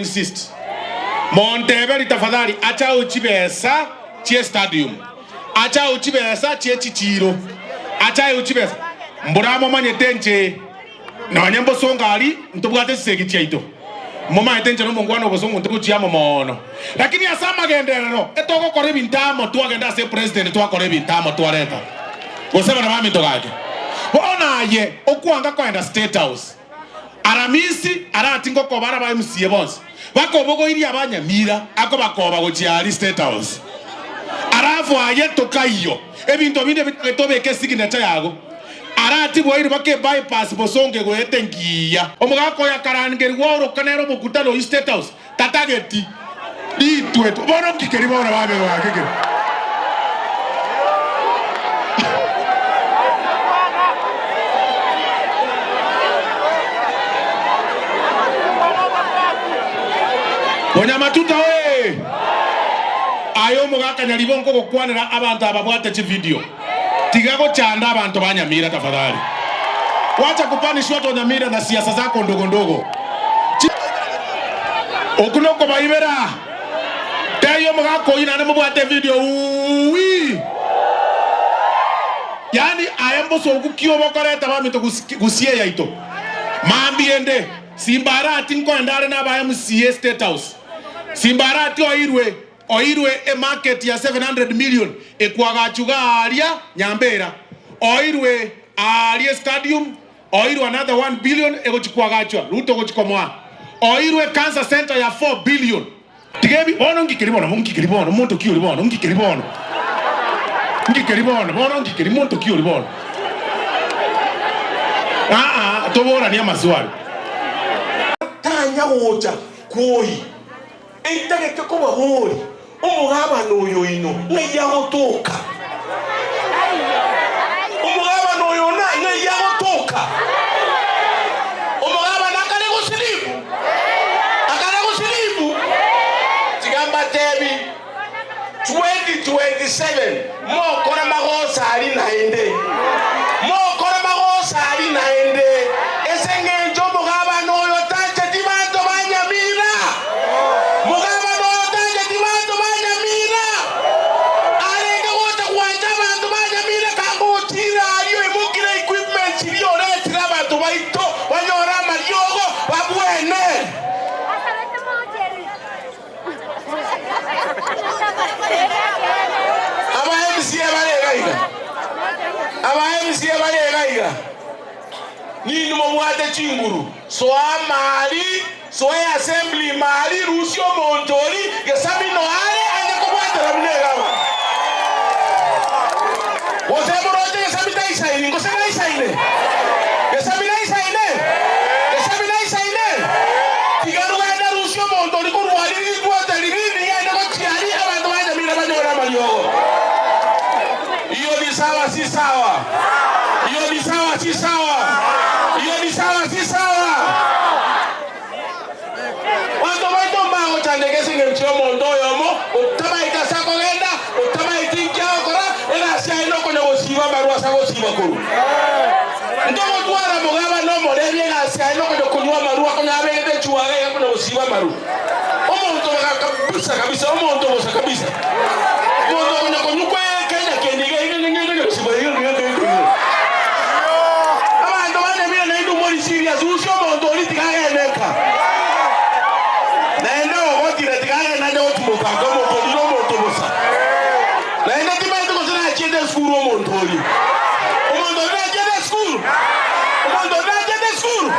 insist. Monteberi tafadhali acha chibesa chie stadium, acha chibesa chie chichiro, acha chibesa. Mbora momanyete inche nonye mbosongo aria ntobwate chisegi chiaito. Momanyete inche nomongwana obosongo ntogochia amo moono. Lakini ase amagenderero etogokora ebinto amo twagenda ase epresident twakora ebinto amo twareta. Gose bana baminto gaki. Bono aye okwanga koenda state house. Aramisi arati ngokoba ara ba MCA bonsi bakobogoirie abanyamira akobakoba gochia aria state house. Alafu aye tokaiyo ebinto binde bitagete obeke esignature yago. Arati bwairwe baka ebypass bosongo egoeta engiya. Omogaka oyo akarangerigwa oroka nere omokutano oyio state house tatageti ritwetwe. Bono nki keria bono babere gaki kere. Bonyamatuta oye! Aye omogaka Nyaribo nkogokwanera abanto aba bwate chividio. Tiga gochanda abanto ba Nyamira tafadhali. Wacha kupanish watu wa Nyamira na siasa zako ndogo ndogo. Oku nokobaibera. Tebia omogaka oyio naende mobwate evideo uuii. Yaani aye mbosoku ki obokoreta baminto gusii eyaito. Mambia ende Simba Arati nkoenda are naba MCA State House. Simba Arati oirwe Oirwe emarket ya 700 million ekwagachwa iga aaria Nyambera, oirwe aaria estadium, oirwe another 1 billion egochi kwagachwa Ruto ogochi komoa, oirwe cancer centre ya 4 billion. Tiga ebi bono ngikeri bono ngikeri bono monto ki ori bono ngikeri bono ngikeri bono bono ngikeri monto ki ori bono aa toboranie amaswali. Tanya gocha kwoi. Intagete kobaboria, Omogabana oyo oino ng'ai agotoka? Omogabana oyo one ng'ai agotoka? Omogabana akare gosiribu? Akare gosiribu? Tiga mbatebi, 2027 mokore magoso aria naende, mokore magoso aria naende, ase engencho omogabana oyo tancheti banto ba nyamira. Mogabana oyo tancheti banto ba nyamira. Arenge gocha gwancha abanto ba nyamira kagochira aria oimokire equipment chiria oretire abanto baito banyore amariogo babwene. Aba MCA bare iga iga, aba MCA bare iga iga, ninwe mobwate chinguru, soa amari, soa eassembly ime aria, rusia omonto oria gesamino are anye kobwatera buna egaba. Gose moroche gesabi taisaini, gose naisaine? Gesabi naisaine? Gesabi naisaine? Tiga rogende rusia omonto oria korwa aria rigwota riria rigende gochia aria abanto ba Nyamira banyore amariogo. Iyo ni sawa si sawa? Iyo ni sawa si sawa? Iyo ni sawa si sawa? Abanto baito mbagochandeka ase engencho y'omonto oyomo otamaeti ase akogenda, otamaeti inki agokora, egasi yaye nokonya gosiiba amarwa ase agosiiba korwa. Ntogotwara omogabane omorebi egasi yaye nokonya konywa amarwa konya abegete echuaga iga konya gosiiba amarwa. Omonto bosa kabisa kabisa, omonto bosa kabisa. Omonto okonya konywa kwa Kenya kende iga iga iga iga konya gosiiba iga iga iga iga. Abanto ba Nyamira naende omori serious, usia omonto oria tiga agende nka. Naende ogotira tiga agende ache gotimoka nka omonto oria nomonto bosa. Naende timanyeti gose nachiete esukuru omonto oria. Omonto oria nachiete esukuru? Omonto oria nachiete esukuru?